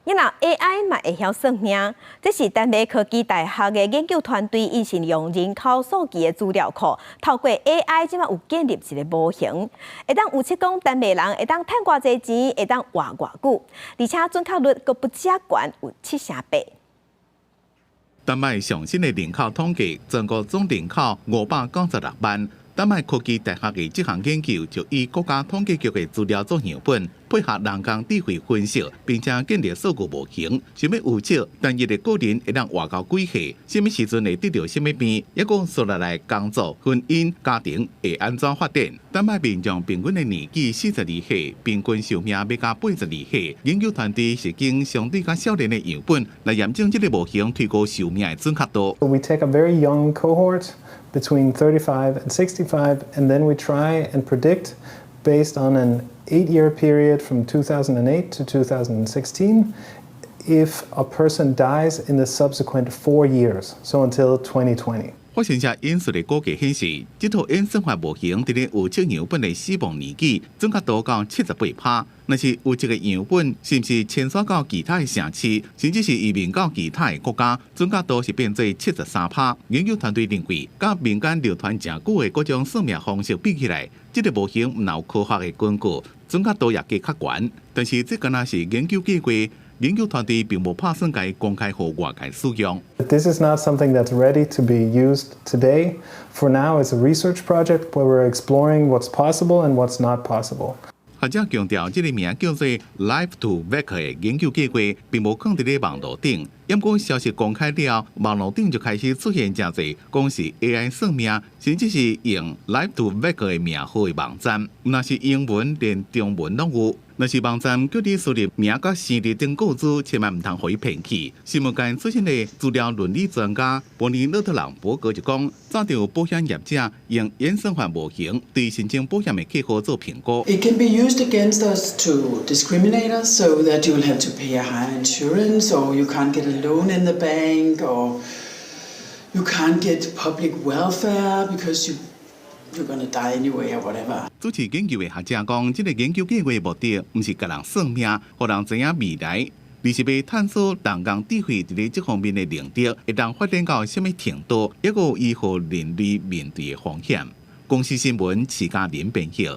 你若 AI 嘛會曉算命，這是丹麥科技大學的研究團隊，𪜶是用人口數據的資料庫，透過 AI 這馬有建立一個模型，會當預測講丹麥人會當趁偌濟錢，會當活偌久，而且準確率閣不只懸有7成8。丹麥上新的人口統計，全國總人口596萬。丹麥科技大學的這項研究就以國家統計局的資料做樣本，配合人工智慧分析，並且建立數據模型，想欲預測單一的個人會當活到幾歲，啥物時陣會得著啥物病，抑閣紲落來工作、婚姻、家庭會按怎發展。丹麥民眾平均的年紀42歲，平均壽命欲到82歲。研究團隊是經相對較少年的樣本來驗證這個模型推估壽命的準確度。 We take a very young cohort between 35 and 65, and then we try and predict based on an 8-year period from 2008 to 2016 if a person dies in the subsequent 4 years, so until 2020. 發現者引述的估計顯示，這套演算法模型佇咧預測樣本的死亡年紀準確度到78%。若是有一個樣本是毋是遷徙到其他的城市，甚至是移民到其他的國家，準確度是變做73%。研究團隊認為，佮民間流傳誠久的各種算命方式比起來，這個模型毋但有科學的根據，準確度也閣較懸。但是這敢若是研究計劃。研究團隊並無拍算共伊公開予外界使用。 This is not something that's ready to be used today. For now, it's a research project where we're exploring what's possible and what's not possible. 學者強調，這個名叫做 Life2Vec 的研究計劃，並無囥佇咧網路頂。毋過消息公開了，網路頂就開始出現誠濟講是 AI 算命，甚至是用 Life2Vec 的名號的網站，毋但是英文，連中文攏有。若是網站叫你輸入名佮生日等個資，千萬毋通予伊騙去。新聞界出身的資料倫理專家伯尼勒特朗伯格就講，早就有保險業者用演算法模型對申請保險的客戶做評估。 It can be used against us to discriminate us, so that you will have to pay a higher insurance, or you can't get a loan in the bank, or you can't get public welfare because you're gonna die anyway or whatever. 主持研究的學者講，這個研究計劃目的毋是共人算命，予人知影未來，而是欲探索人工智慧佇咧這方面的能力，會當發展到啥物程度，抑閣有伊予人類面對的風險。公視新聞，徐嘉玲編譯。